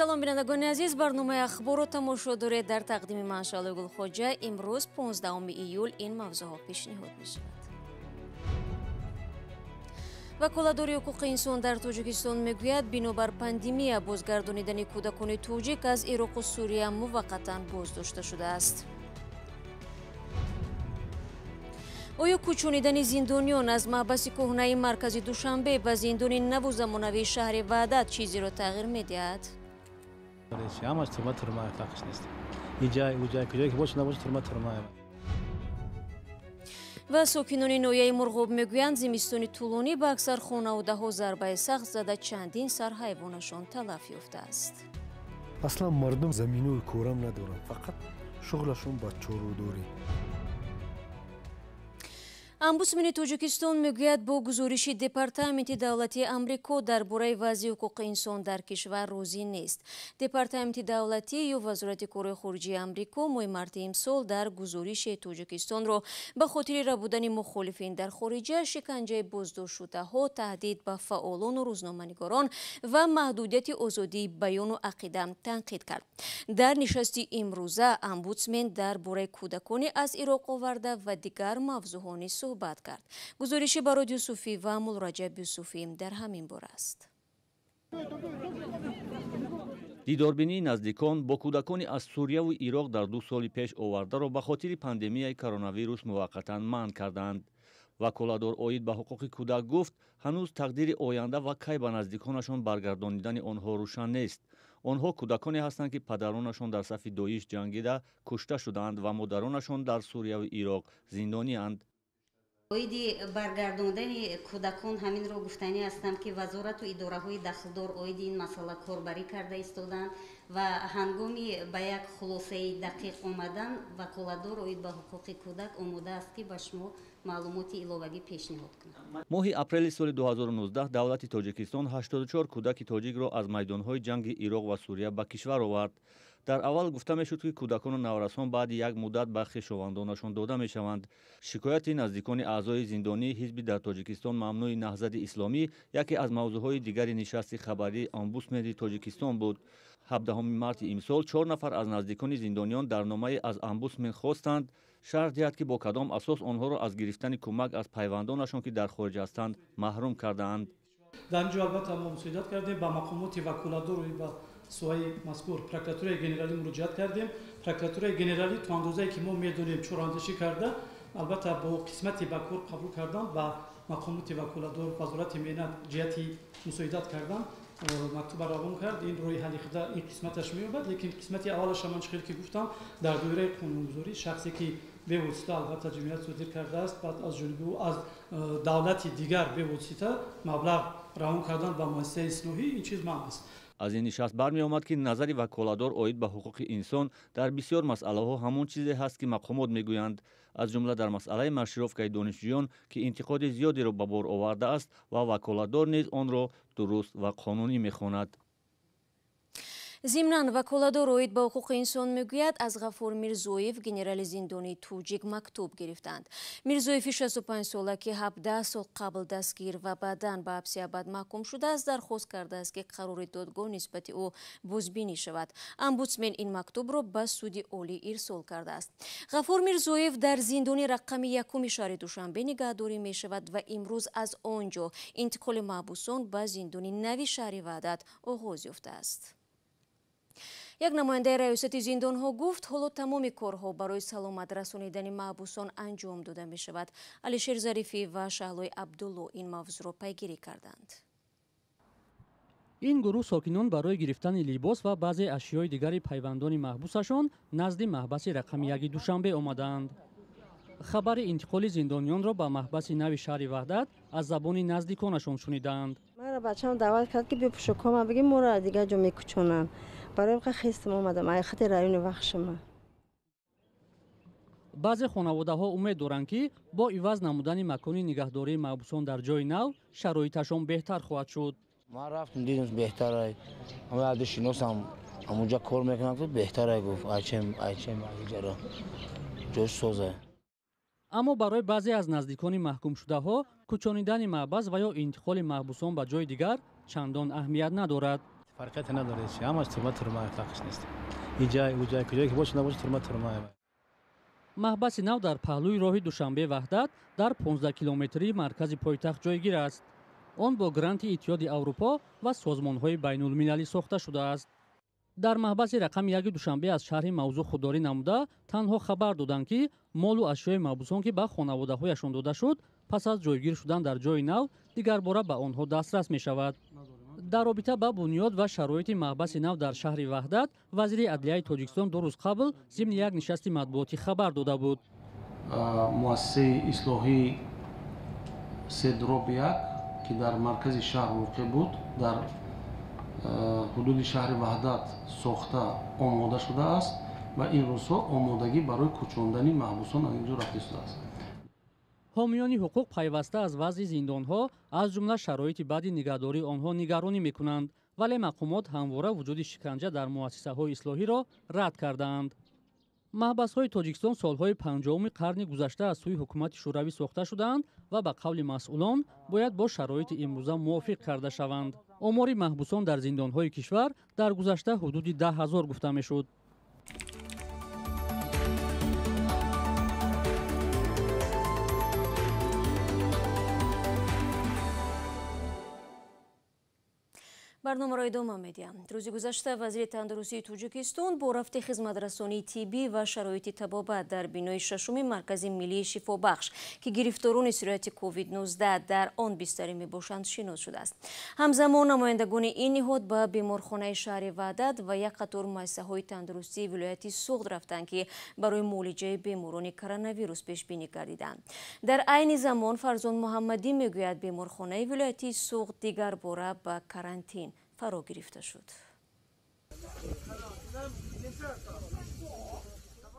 Салом, бинандагони азиз, барномаи ахборро тамошо доред. Дар тақдими ман Шаълои Гулхоҷа имрӯз 15 июл ин мавзӯъҳо пешниҳод мешавад. Ваколатдори ҳуқуқи инсон дар Тоҷикистон мегӯяд, бинобар пандемия бозгардонидани кӯдакони тоҷик аз Ироқу Сурия муваққатан боздошта шудааст. Оё кӯчонидани зиндониён аз маҳбаси кӯҳнаи маркази Душанбе ба зиндони наву замонавии шаҳри Ваҳдат чизеро тағйир медиҳад? Ҳамаш турма турма, фарқш нест. Иҷай, уҷай, куҷое ки боша набоша, турма турма. Ва сокинони ноҳияи Мурғоб мегӯянд, зимистони тӯлонӣ ба аксар хонаводаҳо зарбаи сахт зада, чандин сар ҳайвонашон талаф ёфтааст. Аслан мардум заминуи корам надоранд, фақат шуғлашон ба чорудорӣ. Омбудсмени Тоҷикистон мегӯяд, бо гузориши Департаменти давлатии Амрико дар бораи вазъи ҳуқуқи инсон дар кишвар розӣ нест. Департаменти давлатӣ ё Вазорати корҳои хориҷии Амрико моҳи марти имсол дар гузориши Тоҷикистонро ба хотири рабудани мухолифин дар хориҷа, шиканҷаи боздоштшудаҳо, таҳдид ба фаъолону рӯзноманигорон ва маҳдудияти озодии баёну ақида танқид кард. Дар нишасти имрӯза омбудсмен дар бораи кӯдакони аз Ироқ оварда ва дигар мавзӯъҳо низ суҳбат кард. Гузориши Барод Юсуфӣ ва Мулраҷаб Юсуфӣ дар ҳамин бора аст. Дидорбинии наздикон бо кӯдакони аз Сурияву Ироқ дар 2 соли пеш овардаро ба хотири пандемияи коронавирус муваққатан манъ карданд. Ваколатдор оид ба ҳуқуқи кӯдак гуфт, ҳанӯз тақдири оянда ва кай ба наздиконашон баргардонидани онҳо рӯшан нест. Онҳо кӯдаконе ҳастанд, ки падаронашон дар сафи Доиш ҷангида кушта шудаанд ва модаронашон дар Сурияву Ироқ зиндонианд. Оиди баргардондани кӯдакон ҳаминро гуфтанӣ ҳастам, ки вазорату идораҳои дахлдор оиди ин масъала корбарӣ карда истоданд ва ҳангоми ба як хулосаи дақиқ омадан ваколатдор оид ба ҳуқуқи кӯдак омода аст, ки ба шумо маълумоти иловагӣ пешниҳод кунад. Моҳи апрели соли 2019 давлати Тоҷикистон 84 кӯдаки тоҷикро аз майдонҳои ҷанги Ироқ ва Сурия ба кишвар овард. Дар аввал гуфта мешуд, ки кӯдакону наврасон баъди як муддат ба хешовандонашон дода мешаванд. Шикояти наздикони аъзои зиндонии ҳизби дар Тоҷикистон мамнӯи Наҳзати исломӣ яке аз мавзӯъҳои дигари нишасти хабарии омбудсмени Тоҷикистон буд. 17 марти имсол 4 нафар аз наздикони зиндониён дар номае аз омбудсмен хостанд шарҳ диҳад, ки бо кадом асос онҳоро аз гирифтани кӯмак аз пайвандонашон, ки дар хориҷ ҳастанд, маҳрум кардаанд. Дар ин ҷо албатта мо мусоидат кардем ба мақомоти ваколатдор ба соҳаи мазкур, прокуратураи генералӣ муроҷиат кардем. Прокуратураи генералӣ то андозае ки мо медонем чораандешӣ карда, албатта бо қисмати ба кор қабул кардан ба мақомоти ваколатдор Вазорати меҳнат ҷиҳати мусоидат кардан мактуба равон кард. Ин роҳи ҳалли худа ин қисматаш меёбад, лекин қисмати аввалаш ман чӣ хел ки гуфтам, дар доираи қонунгузорӣ шахсе ки бевосита албатта ҷиноят содир кардааст, баъд аз ҷониби ӯ аз давлати дигар бевосита маблағ равон кардан ба муассисаи ислоҳӣ, ин чиз манъ аст. Аз ин нишаст бармеомад, ки назари ваколатдор оид ба ҳуқуқи инсон дар бисёр масъалаҳо ҳамон чизе ҳаст, ки мақомот мегӯянд, аз ҷумла дар масъалаи маршировкаи донишҷӯён, ки интиқоди зиёдеро ба бор овардааст ва ваколатдор низ онро дуруст ва қонунӣ мехонад. Зимнан ваколатдор оид ба ҳуқуқи инсон мегӯяд, аз Ғафур Мирзоев, генерали зиндонии тоҷик, мактуб гирифтанд. Мирзоеви 65сола, ки 17 сол қабл дастгир ва баъдан ба ҳабси абад маҳкум шудааст, дархост кардааст, ки қарори додгоҳ нисбати ӯ бозбинӣ шавад. Омбудсмен ин мактубро ба суди олӣ ирсол кардааст. Ғафур Мирзоев дар зиндони рақами 1 шаҳри Душанбе нигаҳдорӣ мешавад ва имрӯз аз он ҷо интиқоли маҳбусон ба зиндони нави шаҳри Ваҳдат оғоз ёфтааст. Як намояндаи раёсати зиндонҳо гуфт, ҳоло тамоми корҳо барои саломат расонидани маҳбусон анҷом дода мешавад. Алишер Зарифӣ ва Шаҳлои Абдулло ин мавзӯъро пайгирӣ карданд. Ин гурӯҳ сокинон барои гирифтани либос ва баъзе ашёи дигари пайвандони маҳбусашон назди маҳбаси рақами 1 Душанбе омадаанд. Хабари интиқоли зиндониёнро ба маҳбаси нави шаҳри Ваҳдат аз забони наздиконашон шунидаанд. Маро бачаам даъват кард, ки бипӯшокома бигӣ, моро дигар ҷо мекӯчонанд. Барои ин хестам омадам, ай хати райони Вахшама. Баъзе хонаводаҳо умед доранд, ки бо иваз намудани макони нигаҳдории маҳбусон дар ҷои нав шароиташон беҳтар хоҳад шуд. Ман рафтам, дидам беҳтарай. Ҳама шиносам ҳамонҷа кор мекунанд, беҳтарай гуфт. Айчем айчем иҷара ҷош соза. Аммо барои баъзе аз наздикони маҳкумшудаҳо кӯчонидани маҳбас ва ё интиқоли маҳбусон ба ҷои дигар чандон аҳамият надорад. Фарқияте надорад, ҳамаш турма турма, фарқш нест. Иҷай, уҷай, куҷое ки бошад, набошад, турма турма. Маҳбаси нав дар паҳлӯи роҳи Душанбе Ваҳдат дар 15 километрии маркази пойтахт ҷойгир аст. Он бо гранти Иттиҳоди Аврупо ва созмонҳои байнулмилалӣ сохта шудааст. Дар маҳбаси рақами 1 Душанбе аз шарҳи мавзӯъ худдорӣ намуда, танҳо хабар доданд, ки молу ашёи маҳбусон, ки ба хонаводаҳояшон дода шуд, пас аз ҷойгир шудан дар ҷои нав дигарбора ба онҳо дастрас мешавад. Дар робита ба бунёд ва шароити маҳбаси нав дар шаҳри Ваҳдат, вазири адлияи Тоҷикистон 2 рӯз қабл зимни як нишасти матбуотӣ хабар дода буд. Муассисаи ислоҳии 3/1, ки дар маркази шаҳр воқеъ буд, дар ҳудуди шаҳри Ваҳдат сохта омода шудааст ва ин рӯзҳо омодагӣ барои кӯчондани маҳбусон аз ин ҷо рафта истодааст. Ҳомиёни ҳуқуқ пайваста аз вазъи зиндонҳо, аз ҷумла шароити баъди нигаҳдории онҳо нигаронӣ мекунанд, вале мақомот ҳамвора вуҷуди шиканҷа дар муассисаҳои ислоҳиро рад кардаанд. Маҳбасҳои Тоҷикистон солҳои 50-уми қарни гузашта аз сӯи ҳукумати Шӯравӣ сохта шудаанд ва ба қавли масъулон бояд бо шароити имрӯза мувофиқ карда шаванд. Омори маҳбусон дар зиндонҳои кишвар дар гузашта ҳудуди 10 ҳазор гуфта мешуд. Барномаро идома медиҳам. Рӯзи гузашта вазири тандурустии Тоҷикистон бо рафти хизматрасонии тиббӣ ва шароити табобат дар бинои 6-уми маркази миллии шифобахш, ки гирифторони сирояти COVID-19 дар он бистарӣ мебошанд, шинос шудааст. Ҳамзамон намояндагони ин ниҳод ба беморхонаи шаҳри Ваҳдат ва як қатор муассисаҳои тандурустии вилояти Суғд рафтанд, ки барои муолиҷаи беморони коронавирус пешбинӣ гардиданд. Дар айни замон Фарзон Муҳаммадӣ мегӯяд, беморхонаи вилояти Суғд дигарбора ба карантин фаро гирифта шуд.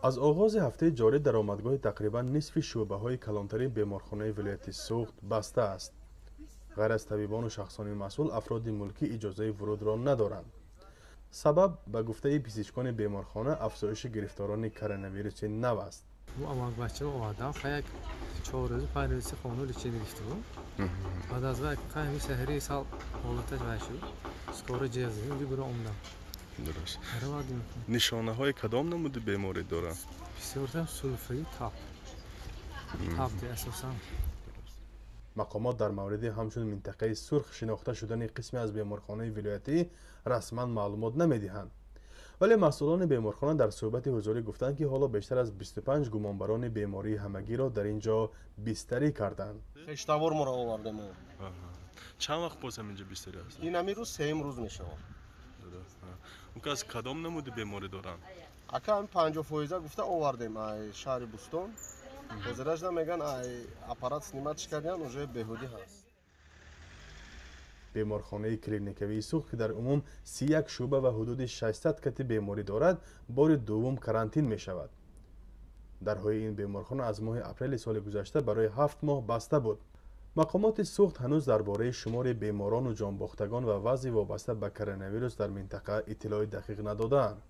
Аз оғози ҳафтаи ҷорӣ даромадгоҳи тақрибан нисфи шӯъбаҳои калонтарин беморхонаи вилояти Суғд баста аст. Ғайр аз табибону шахсони масъул, афроди мулкӣ иҷозаи вурудро надоранд. Сабаб, ба гуфтаи пизишкони беморхона, афзоиши гирифторони коронавируси нав аст. Амакбачаро овардам, як 4 рӯз 5 рӯзи хона лечение гирифта буд. Баъд аз вай ҳами саҳари сал ҳолаташ вай шуд. Скоро ҷиҳаз инҷо буро омдам. Дуруст. Нишонаҳои кадом намуди беморӣ дорад? Бисёртар сулфаи таб. Таб асосан. Мақомот дар мавриди ҳамчун минтақаи сурх шинохта шудани қисме аз беморхонаи вилоятӣ расман маълумот намедиҳанд. Вале масъулони беморхона дар суҳбати ҳузурӣ гуфтанд, ки ҳоло бештар аз 25 гумонбарони бемории ҳамагиро дар ин ҷо бистарӣ карданд. Хештавор моро овардем. Чанд вақт боз ҳаминҷо бистарӣ ҳастанд? Ин ҳамин рӯз 3-м рӯз мешавад. Он кас кадом намуди беморӣ доранд? Ака ҳам 50% гуфта овардем ай шаҳри Бӯстон. Ҳозирашда меган ай аппарат снимать кардян, уже беҳудӣ ҳаст. Беморхонаи клиникавии Суғд, ки дар умум 31 шӯъба ва ҳудуди 600 кати беморӣ дорад, бори дуввум карантин мешавад. Дарҳои ин беморхона аз моҳи апрели соли гузашта барои 7 моҳ баста буд. Мақомоти Суғд ҳанӯз дар бораи шумори беморону ҷонбохтагон ва вазъи вобаста ба коронавирус дар минтақа иттилои дақиқ надодаанд.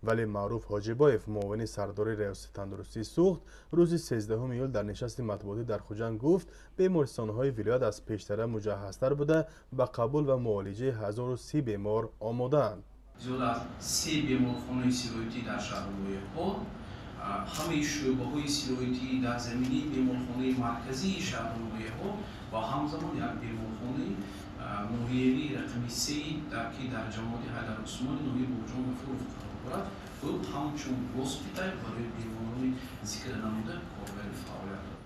Вале Маъруф Ҳоҷибоев, муовини сардори риёсати тандурустии Суғд, рӯзи 13 июл дар нишасти матбуотӣ дар Хуҷанд гуфт, бемористонҳои вилоят аз пештара муҷаҳҳазтар буда, ба қабул ва муолиҷаи 1030 бемор омодаанд. Зиёд аз 3 беморхонаи сироятӣ дар шаҳру ноҳияҳо, ҳамаи шӯъбаҳои сироятӣ дар заминаи беморхонаи марказии шаҳру ноҳияҳо ва ҳамзамон як беморхонаи ноҳиявии рақами 3, ки дар ҷамоати Ҳайдар Усмони ноҳияи Бобоҷон Ғафуров қарор дорад, ӯ ҳамчун госпитал барои беморони зикр намуда коргари фаъолият дорад.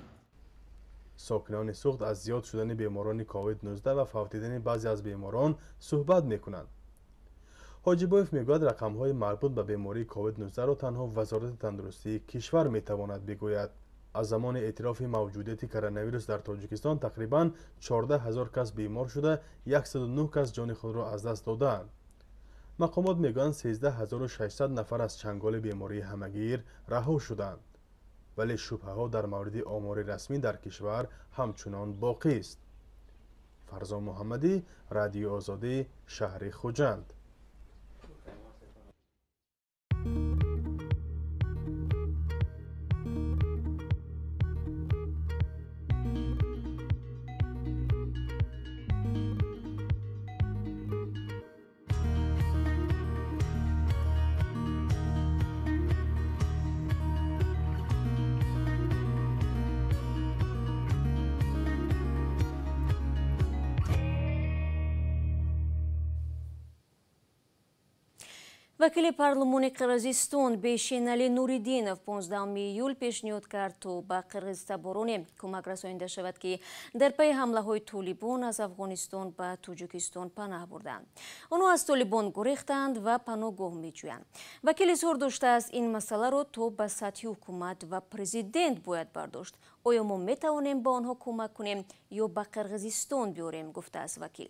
Сокинони Суғд аз зиёд шудани беморони COVID-19 ва фавтидани баъзе аз беморон суҳбат мекунанд. Ҳоҷибоев мегӯяд, рақамҳои марбут ба бемории COVID-19-ро танҳо Вазорати тандурустии кишвар метавонад бигӯяд. Аз замони эътирофи мавҷудияти коронавирус дар Тоҷикистон тақрибан 14 ҳазор кас бемор шуда, 109 кас ҷони худро аз даст додаанд. Мақомот мегӯянд, 13600 нафар аз чанголи бемории ҳамагир раҳо шуданд. Вале шубҳаҳо дар мавриди омори расмӣ дар кишвар ҳамчунон боқист. Фарзон Муҳаммадӣ, Радиои Озодӣ, шаҳри Хуҷанд. Вакили парлумони Қирғизистон Бейшенали Нуриддинов 15 июл пешниҳод кард, то ба қирғизтабороне кӯмак расонида шавад, ки дар пайи ҳамлаҳои толибон аз Афғонистон ба Тоҷикистон паноҳ бурданд. Онҳо аз толибон гурехтанд ва паноҳгоҳ меҷӯянд. Вакил изҳор доштааст, ин масъаларо то ба сатҳи ҳукумат ва президент бояд бардошт. Оё мо метавонем ба онҳо кӯмак кунем ё ба Қирғизистон биёрем, гуфтааст вакил.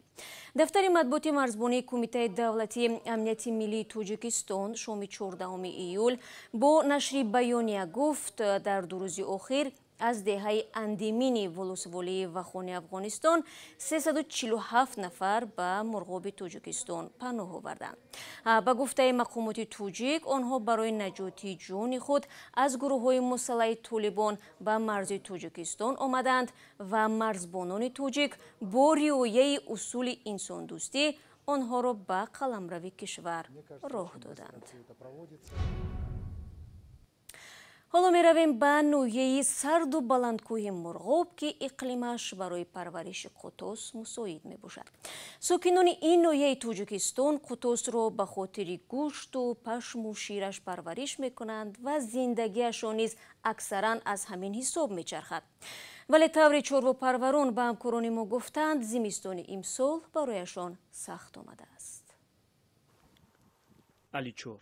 Дафтари матбуоти марзбонии Кумитаи давлатии амнияти миллии Тоҷикистон шоми 14 июл бо нашри баёния гуфт, дар 2 рӯзи охир аз деҳаи Андимини волусволии Вахони Афғонистон 347 нафар ба Мурғоби Тоҷикистон паноҳ оварданд. Ба гуфтаи мақомоти тоҷик, онҳо барои наҷоти ҷони худ аз гурӯҳҳои мусаллаҳи толибон ба марзи Тоҷикистон омаданд ва марзбонони тоҷик бо риояи усули инсондӯстӣ онҳоро ба қаламрави кишвар роҳ доданд. Ҳоло меравем ба ноҳияи сарду баландкӯҳи Мурғоб, ки иқлимаш барои парвариши қутос мусоид мебошад. Сокинони ин ноҳияи Тоҷикистон қутосро ба хотири гӯшту пашму шираш парвариш мекунанд ва зиндагиашон низ аксаран аз ҳамин ҳисоб мечархад. Вале таври чорвопарварон ба ҳамкорони мо гуфтанд, зимистони имсол барояшон сахт омадааст. Аличур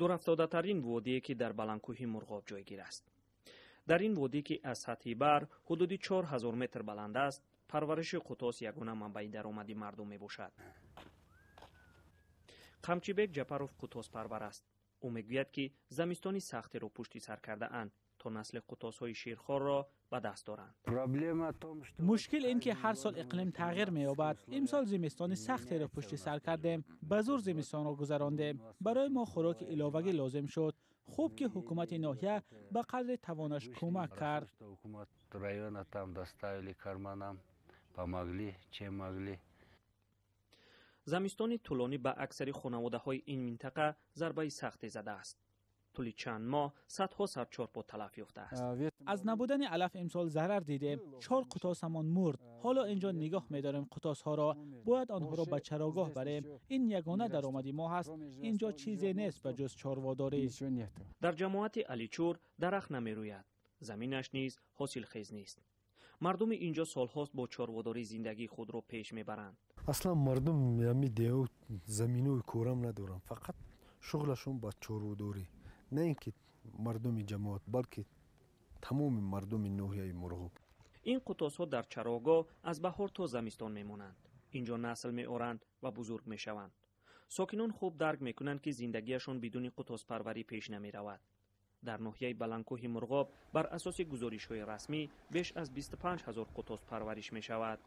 дурафтодатарин водие ки дар баландкӯҳи Мурғоб ҷойгир аст. Дар ин водӣ, ки аз сатҳи баҳр ҳудуди 4000 метр баланд аст, парвариши қутос ягона манбаи даромади мардум мебошад. Қамчибек Ҷапаров қутоспарвар аст. Ӯ мегӯяд, ки замистони сахтеро пушти сар кардаанд, то насли қутосҳои ширхорро ба даст доранд. Мушкил ин ки ҳар сол иқлим тағйир меёбад. Имсол зимистони сахтеро пушти сар кардем, ба зур зимистонро гузарондем. Барои мо хӯроки иловагӣ лозим шуд. Хуб ки ҳукумати ноҳия ба қадри тавонаш кӯмак кард. Замистони тӯлонӣ ба аксари хонаводаҳои ин минтақа зарбаи сахте задааст. Тӯли чанд моҳ садҳо сар чорпо талаф ёфтааст. Аз набудани алаф имсол зарар дидем. 4 қутосамон мурд. Ҳоло инҷо нигоҳ медорем қутосҳоро. Бояд онҳоро ба чарогоҳ барем. Ин ягона даромади мо ҳаст. Инҷо чизе нест ба ҷуз чорводорӣ. Дар ҷамоати Аличур дарахт намерӯяд. Заминаш низ ҳосилхез нест. Мардуми инҷо солҳост бо чорводорӣ зиндагии худро пеш мебаранд. Аслан мардум ҳами деҳу замину корам надоранд, фақат шуғлашон ба чорводорӣ. На ин ки мардуми ҷамоат, балки тамоми мардуми ноҳияи Мурғоб. Ин қутосҳо дар чарогоҳ аз баҳор то замистон мемонанд. Инҷо насл меоранд ва бузург мешаванд. Сокинон хуб дарк мекунанд, ки зиндагиашон бидуни қутоспарварӣ пеш намеравад. Дар ноҳияи баландкӯҳи Мурғоб бар асоси гузоришҳои расмӣ беш аз 25 000 қутос парвариш мешавад.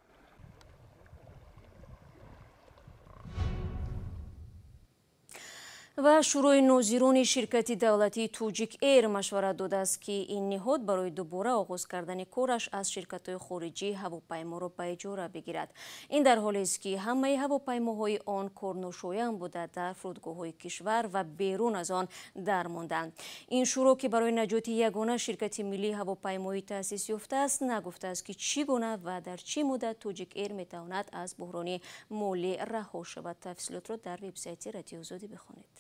Ва шӯрои нозирони ширкати давлатии Тоҷик Эйр машварат додааст, ки ин ниҳод барои дубора оғоз кардани кораш аз ширкатҳои хориҷӣ ҳавопайморо ба иҷора бигирад. Ин дар ҳолест, ки ҳамаи ҳавопаймоҳои он корношоям буда, дар фурудгоҳҳои кишвар ва берун аз он дармонданд. Ин шӯро, ки барои наҷоти ягона ширкати миллии ҳавопаймоӣ таъсис ёфтааст, нагуфтааст, ки чӣ гуна ва дар чӣ муддат Тоҷик Эйр метавонад аз буҳрони молӣ раҳо шавад. Тафсилотро дар вебсайти Радиои Озодӣ бихонед.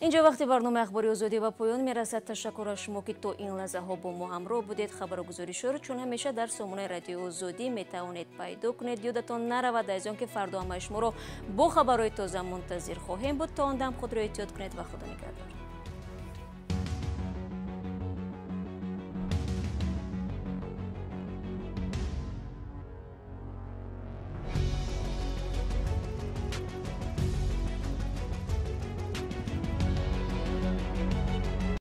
Инҷо вақти барномаи Ахбори Озодӣ ба поён мерасад. Ташаккур аз шумо, ки то ин лаҳзаҳо бо мо ҳамроҳ будед. Хабару гузоришҳоро чун ҳамеша дар сомонаи Радиои Озодӣ метавонед пайдо кунед. Ёдатон наравад, азизон, ки фардо ҳамаи шуморо бо хабарҳои тоза мунтазир хоҳем буд. То он дам худро эҳтиёт кунед ва Худо нигаҳдор.